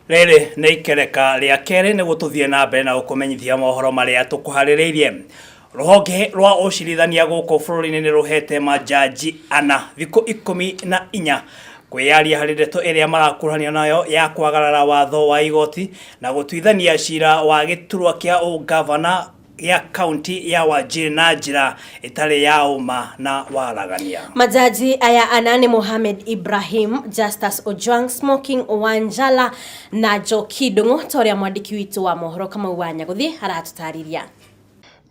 Rĩrĩ nĩ ikereka rĩa kerĩ nĩguo tũthiĩ na mbere na gũkũmenyithia mohoro marĩa tũkũharĩrĩirie. Rũhonge rwa ũcirithania gũkũ bũrũri-inĩ nĩ rũhete manjanji ana thikũ 14 kwĩyaria harĩ ndeto ĩrĩa marakuruhanio nayo ya kwagarara watho wa igoti na gũtuithania cira wa gĩturwa kĩa ũngavana gĩa kaunti ya Wajir na njĩra ĩtarĩ ya ũma na waragania. Majaji aya ana nĩ Mohamed Ibrahim, Justus Ojwang, Smoking Wanjala na Njoki Ndung'u ta ũrĩa mwandĩki witũ wa mohoro Kamau wa Nyagũthiĩ aratũtarĩria.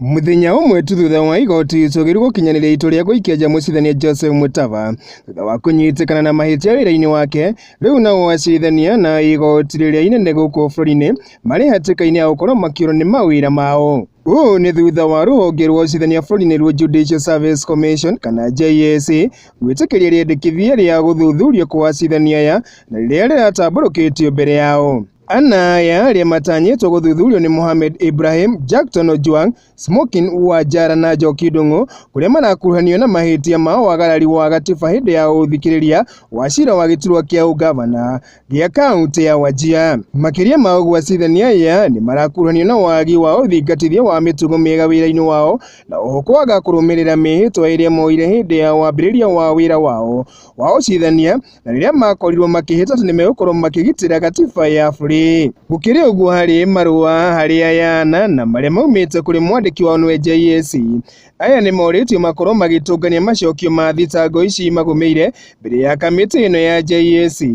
Mũthenya ũmwe tu thutha wa igoti itũgĩru gũkinyanĩria itua rĩa gũikia nja mũcirithania Joseph Mutava thutha wa kũnyitĩkana na mahĩtia wĩra-inĩ wake, rĩu nao acirithania na igoti rĩrĩa inene gũkũ bũrũri-inĩ marĩ hatĩka-inĩ ya gũkorwo makĩũrwo nĩ mawĩra mao. Ũũ nĩ thutha wa rũhonge rwa ũcirithania bũrũri-inĩ rwa Judicial Service Commission kana JSC gwĩtĩkĩria rĩendekithia rĩa gũthuthurio kwa acirithania aya na rĩrĩa rĩratambũrũkĩtio mbere yao. Ana aya arĩa matanyĩtwo gũthuthurio nĩ Mohamed Ibrahim, Jackton Ojwang, Smokin Wanjara na Njoki Ndung'u kũrĩa marakuruhanio na mahĩtia ma wagarari wa gatiba hĩndĩ ya ũthikĩrĩria wa cira wa gĩturwa kĩa ũngavana gĩa kaunti ya Wajir. Makĩria ma ũguo acirithania aya nĩ marakuruhanio na wagi wa ũthingatithia wa mĩtugo mĩega wĩra-inĩ wao na oho kwaga kũrũmĩrĩra mĩhĩtwa ĩrĩa moire hĩndĩ ya wambĩrĩria wa wĩra wao wa ũcirithania na rĩrĩa makorirwo makĩhĩta atĩ nĩmegũkorwo makĩgitĩra gatiba ya bũrũri. Gũkĩrĩ ũguo harĩ marũa harĩ aya ana na marĩa maumĩte kũrĩ mwandĩki wao nĩwe JSC. Aya nĩ morĩtio makorwo magĩtũngania macokio ma thitango ici magũmĩire mbere ya kamĩtĩ ĩno ya JSC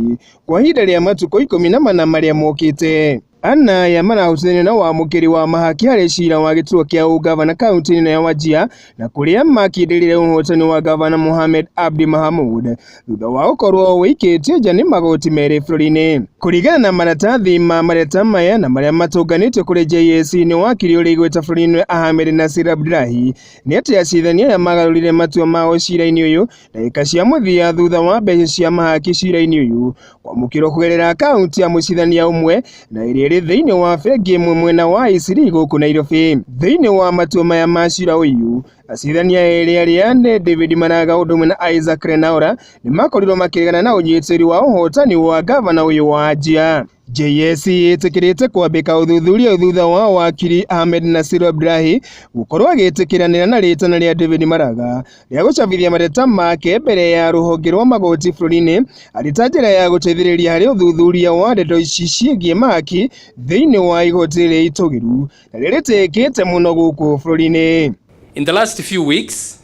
kwa ihinda rĩa matukũ 14 marĩa mokĩte. Ana aya marahutithania na wamũkĩri wa mahaki harĩ cira wa gĩturwa kĩa ũngavana kaunti-inĩ ya Wajir na kũrĩa makindĩrire ũhotani wa ngavana Mohamed Abdi Mahamud thutha wa gũkorwo wĩikĩtio nja nĩ magoti merĩ bũrũri-inĩ. Kũringana na maratathi ma mareta maya na marĩa matũnganĩtio kũrĩ JSC nĩ wakiri ũrĩ igweta bũrũri-inĩ Ahmed Nasir Abdullahi nĩ atĩ acirithania aya magarũrire matua mao cira-inĩ ũyũ ndagĩka cia mũthia thutha wa mbeca cia mahaki cira-inĩ ũyũ kwamũkĩrwo kũgerera akaunti ya mũcirithania ũmwe na ĩrĩa ĩrĩ thĩinĩ wa bengi ĩmwe mwena wa Eastleigh gũkũ Nairobi. Thĩinĩ wa matua maya ma cira ũyũ acirithania erĩ arĩa nĩ David Maraga ũndũ ũmwe na Isaac Lenaola nĩ makorirwo makĩregana na ũnyitĩrĩri wa ũhotani wa ngavana ũyũ wa Wajir. JSC ĩtĩkĩrĩte kwambĩka ũthuthuria thutha wa wakiri Ahmed Nasir Abdullahi gũkorwo agĩtĩkĩranĩra na rĩtana rĩa David Maraga rĩa gũcabithia mateta make mbere ya rũhonge rwa magoti bũrũri-inĩ arĩ ta njĩra ya gũteithĩrĩria harĩ ũthuthuria wa ndeto ici ciĩgiĩ mahaki thĩinĩ wa igoti rĩrĩa itũgĩru na rĩrĩtĩkĩte mũno gũkũ bũrũri-inĩ. In the last few weeks,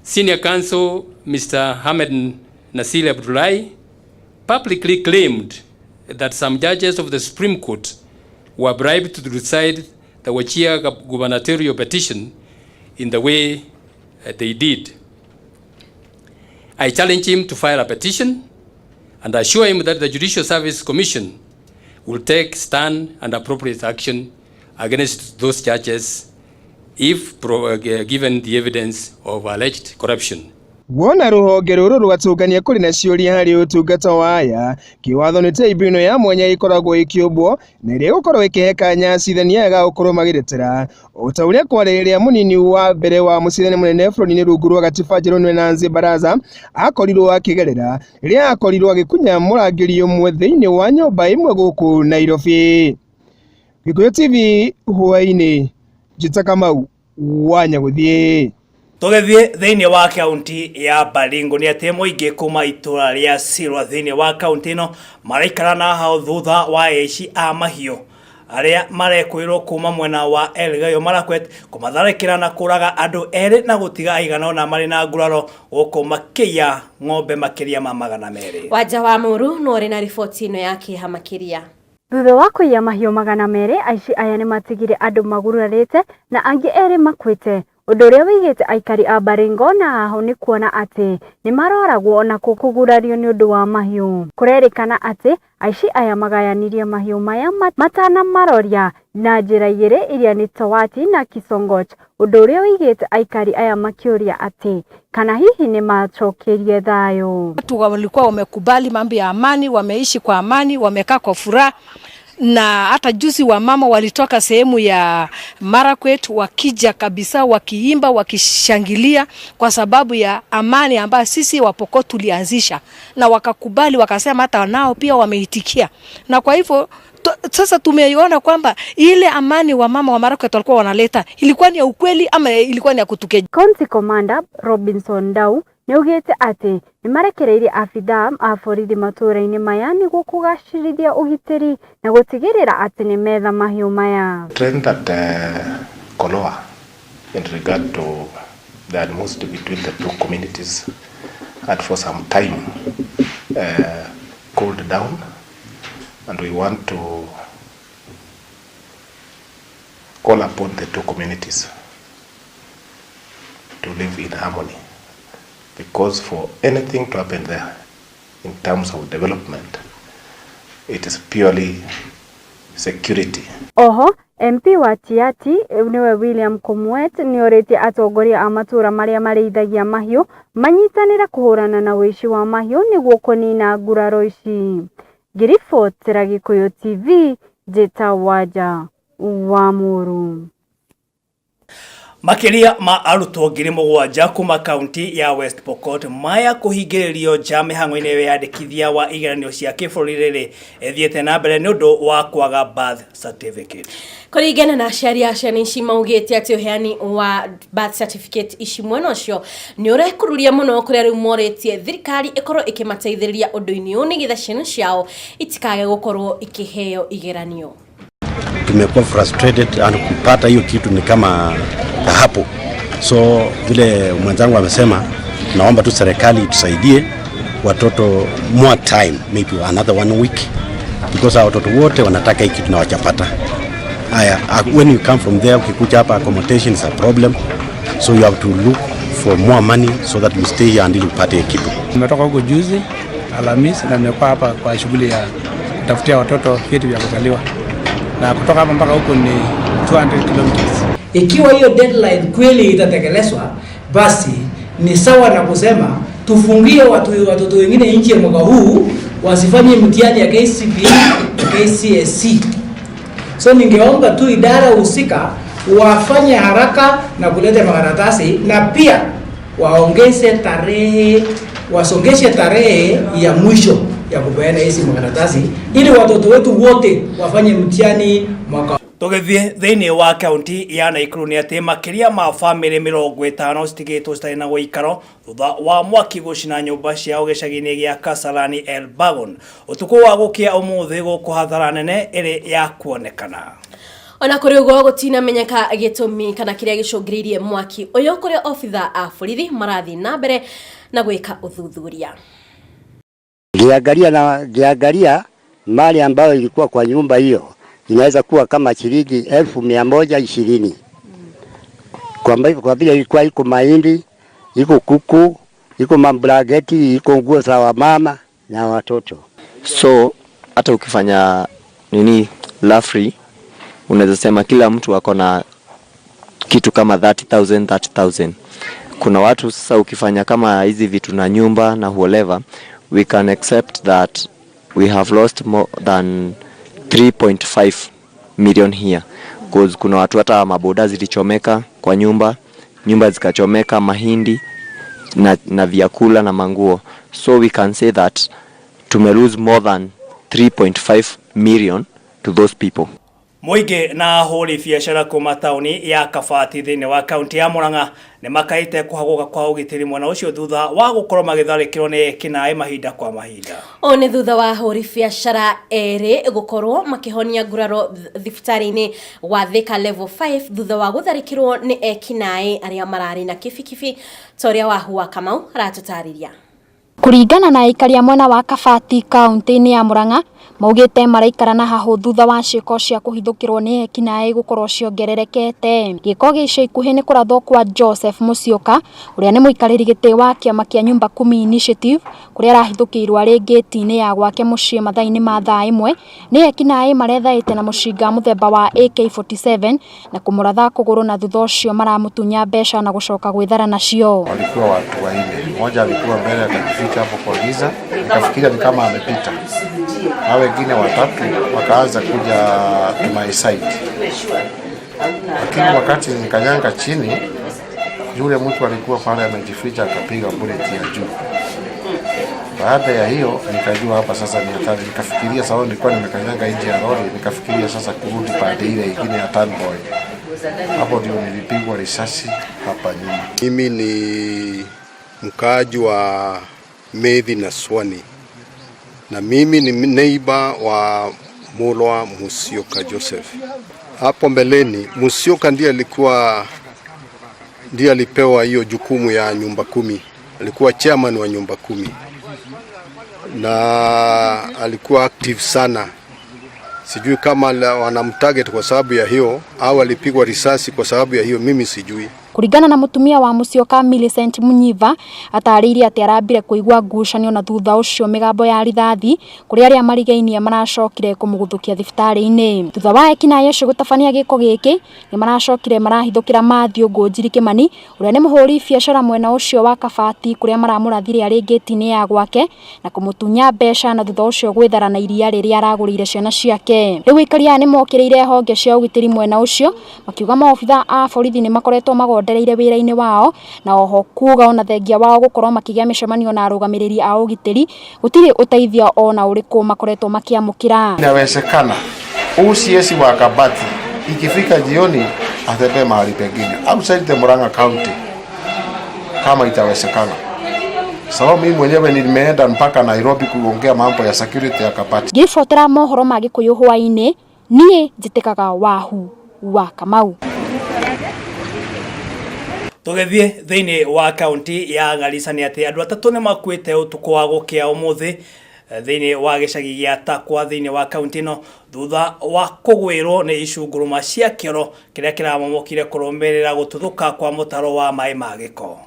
Senior Counsel Mr. Ahmed Nasir Abdullahi publicly claimed that some judges of the Supreme Court were bribed to decide the Wajir gubernatorial petition in the way they did. I challenge him to file a petition and assure him that the Judicial Service Commission will take stand and appropriate action against those judges if given the evidence of alleged corruption. Wona rũhonge rũrũ rwatũngania kũrĩ na ciũria harĩ ũtungata wa aya kĩwatho nĩ tribunal ya mwanya ĩkoragwo ĩkĩũmbwo na ĩrĩa ĩgũkorwo ĩkĩhe kanya acirithania aya ga gũkorwo magĩtetera o ta ũrĩa kwarĩ rĩrĩa mũnini wa mbere wa mũcirithania mũnene bũrũri-inĩ rungu rwa gatiba njerũ nĩwe Nancy Baraza akorirwo akĩgerera rĩrĩa akorirwo agĩkunya mũrangĩri ũmwe thĩinĩ wa nyũmba ĩmwe gũkũ Nairobi. Gĩkũyũ TV hwaĩ-inĩ, Njĩta Kamau wa Nyagũthiĩ. Tũgĩthiĩ thĩinĩ wa kaunti ya Baringo nĩ atĩ mũingĩ kuma itũra rĩa Sirwa thĩinĩ wa kaunti ĩno maraikara na hau thutha wa aici a mahiũ arĩa marekwĩrwo kuma mwena wa Elgeyo Marakwet kũmatharĩkĩra na kũraga andũ erĩ na gũtiga aigana ũna marĩ na nguraro gũkũ makĩiya ng'ombe makĩria ma 200. Wanja wa Mũru no ũrĩ na riboti ĩno ya kĩeha makĩria. Thutha wa kũiya mahiũ 200, aici aya nĩ matigire andũ magurarĩte na angĩ erĩ makuĩte, ũndũ ũrĩa wĩigĩte aikari a Baringo na haho nĩ kuona atĩ nĩ maroragwo na kũgurario nĩ ũndũ wa mahiũ. Kũrerĩkana atĩ aici aya magayanirie mahiũ maya matanamaroria na njĩra igĩrĩ iria nĩ Towati na Kisongoch, ũndũ ũrĩa wĩigĩte aikari aya makĩũria atĩ kana hihi nĩ macokirie thayũ. Watu walikuwa wamekubali mambo ya amani, wameishi kwa amani, wamekaa kwa furaha. Na hata juzi wamama walitoka sehemu ya Marakwet wakija kabisa wakiimba wakishangilia kwa sababu ya amani ambayo sisi Wapokot tulianzisha, na wakakubali wakasema hata nao pia wameitikia. Na kwa hivyo sasa tumeiona kwamba ile amani wa mama wa Marakwet walikuwa wanaleta ilikuwa ni ya ukweli ama ilikuwa ni ya kutukeja. County Commander Robinson Ndau nĩaugĩte atĩ nĩmarekereirie abithaa a borithi matũra-inĩ maya nĩguo kũgacĩrithia ũgitĩri na gũtigĩrĩra atĩ nĩmetha mahiũ maya. Trend that Koloa in regard to the animosity between the two communities had for some time cooled down, and we want to call upon the two communities to live in harmony, because for anything to happen there in terms of development, it is purely security. Oho MP wa Tiaty nĩwe William Komuet nĩorĩtie atongoria a matũra marĩa marĩithagia mahiũ manyitanĩre kũhũrana na ũici wa mahiũ nĩguo kũnina nguraro ici. Ngĩribotera Gĩkũyũ TV njĩta Wanja wa Mũrũ. Makĩria ma arutwo 7,000 kuma kaunti ya West Pokot maya kũhingĩrĩrio nja mĩhang'o-inĩ ya wĩyandĩkithia wa igeranio cia kĩbũrũri rĩrĩ ĩthiĩte na mbere nĩ ũndũ wa kwaga birth certificate. Kũringana na aciari a ciana ici maugĩte atĩ ũheani wa birth certificate ici mwena ũcio nĩ ũrekururia mũno, kũrĩa rĩu morĩtie thirikari ĩkorwo ĩkĩmateithĩrĩria ũndũ-inĩ ũyũ nĩgetha ciana ciao itikage gũkorwo ikĩheo igeranio. Tumekuwa frustrated and kupata hiyo kitu ni kama hapo. So vile mwenzangu amesema, naomba tu serikali itusaidie watoto more time, maybe another one week, because hao watoto wote wanataka hii kitu na wachapata. Haya, when you come from there, ukikuja hapa accommodation is a problem, so you have to look for more money so that you stay here until upate hiyo kitu. Nimetoka huko juzi Alhamisi na nimekuwa hapa kwa shughuli ya kutafutia watoto vyeti vya kuzaliwa, na kutoka hapa mpaka huko ni 200 kilometers. Ikiwa hiyo deadline kweli itatekelezwa, basi ni sawa na kusema tufungie watoto wengine nje mwaka huu wasifanye mtihani ya KCPE na KCSE. So ningeomba tu idara husika wafanye haraka na kuleta makaratasi, na pia waongeze tarehe, wasongeshe tarehe ya mwisho ya kupeana hizi makaratasi ili watoto wetu wote wafanye mtihani mwaka. Tũgĩthiĩ thĩinĩ wa kaunti ya Nakuru nĩ atĩ makĩria ma bamĩrĩ 50 citigĩtwo citarĩ na gũikaro thutha wa mwaki gũcina nyũmba ciao gĩcagi-inĩ gĩa Kasarani Elbagon ũtukũ wa gũkĩa ũmũthĩ gũkũ hathara nene ĩrĩ ya kuonekana. Ona kũrĩ ũguo gũtinamenyeka gĩtũmi kana kĩrĩa gĩcũngĩrĩirie mwaki ũyũ, kũrĩa obitha a borithi marathiĩ na mbere na gwĩka ũthuthuria. Ngiangalia mali ambayo ilikuwa kwa nyumba hiyo inaweza kuwa kama shilingi 120,000. Kwa vile ilikuwa iko mahindi, iko kuku, iko mablangeti, iko nguo za wamama na watoto. So hata ukifanya nini roughly, unaweza sema kila mtu ako na kitu kama 30,000 30,000. Kuna watu sasa ukifanya kama hizi vitu na nyumba na whatever, we can accept that we have lost more than 3.5 million here, cause kuna watu hata maboda zilichomeka kwa nyumba, nyumba zikachomeka, mahindi na vyakula na manguo, so we can say that tume lose more than 3.5 million to those people. Mũingĩ na ahũri biacara kuma taũni ya Kabati thĩinĩ wa kaunti ya Murang'a nĩ makaĩte kũhagũka kwa ũgitĩri mwena ũcio thutha wa gũkorwo magĩtharĩkĩrwo nĩ ekinaĩ mahinda kwa mahinda. Ũũ nĩ thutha wa ahũri biacara erĩ gũkorwo makĩhonia nguraro thibitarĩ-inĩ wa Thika Level 5 thutha wa gũtharĩkĩrwo nĩ ekinaĩ arĩa mararĩ na kibikibi, ta ũrĩa Wahua Kamau aratũtarĩria. Kũringana na aikari a mwena wa Kabati kaunti-inĩ ya Murang'a, maugĩte maraikara na hahũ thutha wa ciĩko cia kũhithũkĩrwo nĩ ekinaĩ gũkorwo ciongererekete. Gĩko gĩa ica ikuhĩ nĩ kũrathwo kwa Joseph Musyoka ũrĩa nĩ mũikarĩri gĩtĩ wa kĩama kĩa Nyumba Kumi Initiative, kũrĩa arahithũkĩirwo arĩ ngĩti-inĩ ya gwake mũciĩ mathaa-inĩ ma thaa 1 nĩ ekinaĩ marethaĩte na mũcinga mũthemba wa AK47 na kũmũratha kũgũrũ, na thutha ũcio maramũtunya mbeca na gũcoka gwĩthara nacio. Walikuwa watu wanne, mmoja alikuwa mbele akajificha hapo kwa giza, nikafikiria ni kama amepita. Hao wengine watatu wakaanza kuja to my side, lakini wakati nikanyanga chini, yule mtu alikuwa pale amejificha, akapiga bullet ya juu. Baada ya hiyo nikajua hapa sasa ni hatari, nikafikiria sababu nilikuwa nimekanyanga nje ya lori, nikafikiria sasa kurudi pande ile ingine ya Turnboy. Hapo ndio nilipigwa risasi hapa nyuma. Mimi ni mkaaji wa Methi na Swani na mimi ni neighbor wa Mulwa Musyoka Joseph. Hapo mbeleni Musyoka ndiye alikuwa ndiye alipewa hiyo jukumu ya nyumba kumi, alikuwa chairman wa nyumba kumi na alikuwa active sana. Sijui kama wanamtarget kwa sababu ya hiyo au alipigwa risasi kwa sababu ya hiyo, mimi sijui. Kũringana na mũtumia wa Musyoka Millicent Munyiva atarĩirie atĩ arambire kũigua ngucanio na thutha ũcio mĩgambo ya rithathi kũrĩ arĩa marigainie maracokire kũmũguthũkia thibitarĩ-inĩ. Thutha wa ekinaĩ acio gũtabania gĩko gĩkĩ nĩ maracokire marahithũkĩra Mathew Ngũnjiri Kĩmani ũrĩa nĩ mũhũri biacara mwena ũcio wa Kabati kũrĩa maramũrathire arĩ ngĩti-inĩ ya gwake na kũmũtunya mbeca na thutha ũcio gwĩthara na iria rĩrĩa aragũrĩire ciana ciake. Rĩu aikari aya nĩ mokĩrĩire honge cia ũgitĩri mwena ũcio makiuga maobitha a borithi nĩ makoretwo magondereire wĩra-inĩ wao na oho kuga ona thengia wao gũkorwo makĩgĩa mĩcemanio na arũgamĩrĩri a ũgitĩri gũtirĩ ũteithio ona ũrĩkũ makoretwo makĩamũkĩra. Inawezekana OCS wa Kabati ikifika jioni atembee mahali pengine outside the Murang'a County kama itawezekana, sababu mimi mwenyewe nimeenda mpaka Nairobi kuongea mambo ya security ya Kabati. Ngĩribotera mohoro ma Gĩkũyũ hwaĩ-inĩ, niĩ njĩtĩkaga Wahu wa Kamau. Tũgĩthiĩ thĩinĩ wa kaunti ya Garissa nĩ atĩ andũ atatũ nĩ makuĩte ũtukũ wa gũkĩa ũmũthĩ thĩinĩ wa gĩcagi gĩa Takwa thĩinĩ wa kaunti ĩno thutha wa kũgwĩrwo nĩ icunguruma cia kĩoro kĩrĩa kĩramomokire kũrũmĩrĩra gũtuthũka kwa mũtaro wa maĩ ma gĩko.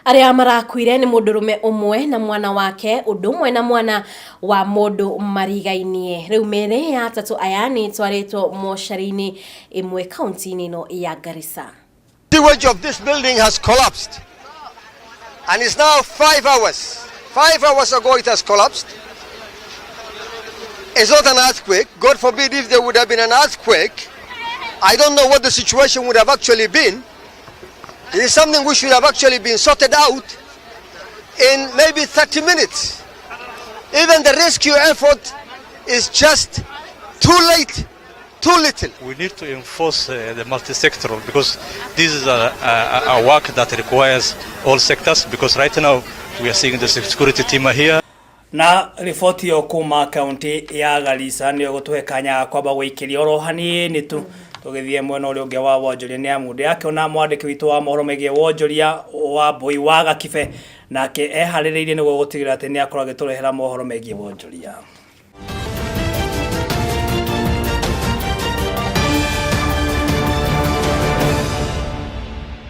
Arĩa marakuire nĩ mũndũrũme ũmwe na mwana wake ũndũ ũmwe na mwana wa mũndũ marigainie. Rĩu mĩĩrĩ ya atatũ aya nĩ ĩtwarĩtwo mocarĩ-inĩ ĩmwe kaunti-inĩ ĩno ya Garissa. Sewage of this building has collapsed, and it's now 5 hours. 5 hours ago it has collapsed. It's not an earthquake. God forbid if there would have been an earthquake, I don't know what the situation would have actually been. It is something which should have actually been sorted out in maybe 30 minutes. Even the rescue effort is just too late, too little. We need to enforce the multi-sectoral, because this is a work that requires all sectors, because right now we are seeing the security team here. Na riboti ĩyo kuma kaunti ya Garissa nĩyo gũtũhe kanya kwamba gũikĩria oro hanini tu tũgĩthiĩ mwena ũrĩa ũngĩ wa wonjoria nĩ amu ndĩrakĩona mwandĩki witũ wa mohoro megiĩ wonjoria wa Mbui wa Gakibe nake eharĩrĩirie nĩguo gũtigĩrĩra atĩ nĩ akorwo agĩtũrehera mohoro megiĩ wonjoria.